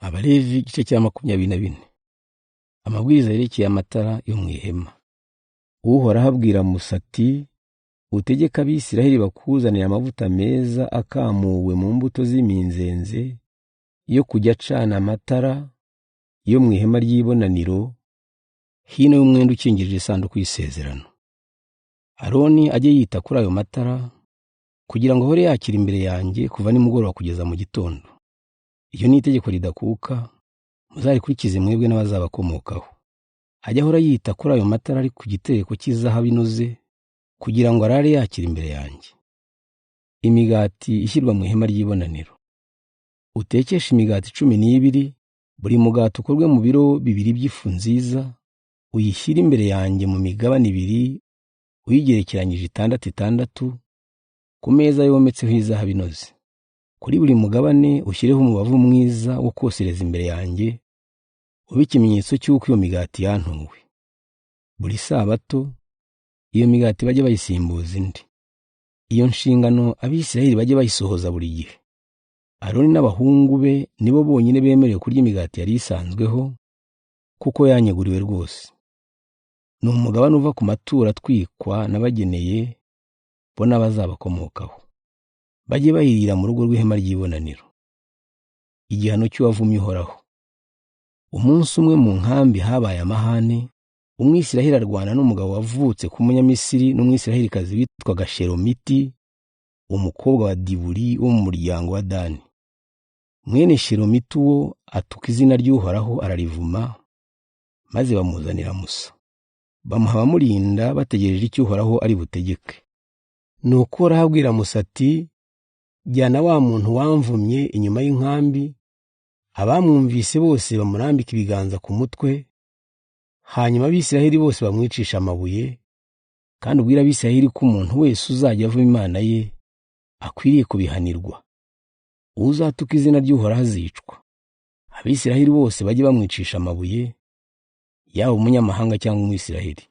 Abalevi igice cya 24. Amabwiriza yerekeye amatara yo mu ihema. Uhoraho abwira Musa ati: "Utegeke Abisiraheli bakuzanire amavuta meza akamuwe mu mbuto z'iminzenze yo kujya acana amatara yo mu ihema ry'ibonaniro, hino y'umwenda ukingirije isanduku y'isezerano. Aroni ajye yita kuri ayo matara kugira ngo ahore yakira imbere yanjye kuva nimugoroba kugeza mu gitondo. Iryo ni itegeko ridakuka, muzarikurikize mwebwe n'abazabakomokaho. Ajye ahora yita kuri ayo matara ari ku gitereko cy'izahabu inoze, kugira ngo arare yakira imbere yanjye. Imigati ishyirwa mu ihema ry'ibonaniro. Utekeshe imigati 12, buri mugati ukorwe mu biro 2 by'ifu nziza, uyishyire imbere yanjye mu migabane 2, uyigerekeranyije 6 6, ku meza yometseho izahabu inoze. Kuri buri mugabane ushyireho umubavu mwiza wo kosereza imbere yanjye, ube ikimenyetso cy'uko iyo migati yantuwe. Buri sabato iyo migati bajye bayisimbuza indi. Iyo nshingano Abisiraheli bajye bayisohoza buri gihe. Aroni n'abahungu be nibo bonyine bemerewe kurya imigati yari isanzweho, kuko yanyeguriwe rwose. Ni umugabane uva ku maturo atwikwa nabageneye bo n'abazabakomokaho. Bajye bayirira mu rugo rw'ihema ry'ibonaniro. Igihano cy'uwavumye Uhoraho. Umunsi umwe mu nkambi habaye amahane, Umwisiraheli arwana n'umugabo wavutse ku Munyamisiri n'Umwisiraheli witwaga Shelomiti, umukobwa wa Diburi wo mu muryango wa Dani. Mwene Shelomiti uwo atuka izina ry'Uhoraho ararivuma, maze bamuzanira Musa. Bamuha abamurinda bategereje icyo Uhoraho ari butegeke. Nuko Uhoraho abwira Musa ati: "Jyana wa muntu wamvumye inyuma y'inkambi, abamwumvise bose bamurambike ibiganza ku mutwe, hanyuma Abisiraheli bose bamwicisha amabuye, kandi ubwire Abisiraheli ko umuntu wese uzajya avuma Imana ye akwiriye kubihanirwa. Uzatuka izina ry'Uhoraho azicwa. Abisiraheli bose bajye bamwicisha amabuye, yaba umunyamahanga cyangwa Umwisiraheli.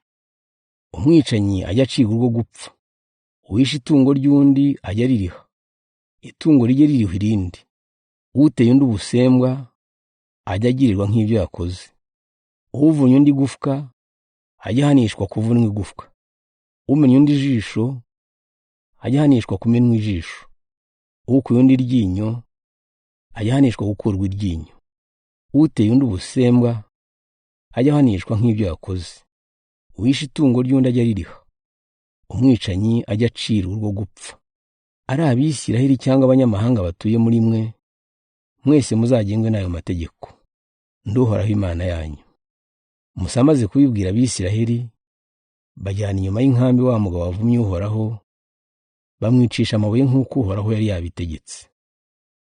Umwicanyi ajya acibwa urwo gupfa. Uwishe itungo ry'undi ajya aririha, itungo rijye ririha irindi. Uteye undi ubusembwa ajya agirirwa nk'ibyo yakoze. Uvunnye undi igufwa ajya ahanishwa kuvunwa igufwa. Umennye undi ijisho ajya ahanishwa kumenwa ijisho. Ukuye undi iryinyo ajya ahanishwa gukurwa iryinyo. Uteye undi ubusembwa ajya ahanishwa nk'ibyo yakoze. Uwishe itungo ry'undi ajya aririha. Umwicanyi ajya acira urwo gupfa. Ari Abisiraheli cyangwa abanyamahanga batuye muri mwe, mwese muzagengwe n'ayo mategeko. Ndi Uhoraho Imana yanyu." Musa amaze kubibwira Abisiraheli, bajyana inyuma y'inkambi wa mugabo wavumye Uhoraho, bamwicisha amabuye nk'uko Uhoraho yari yabitegetse.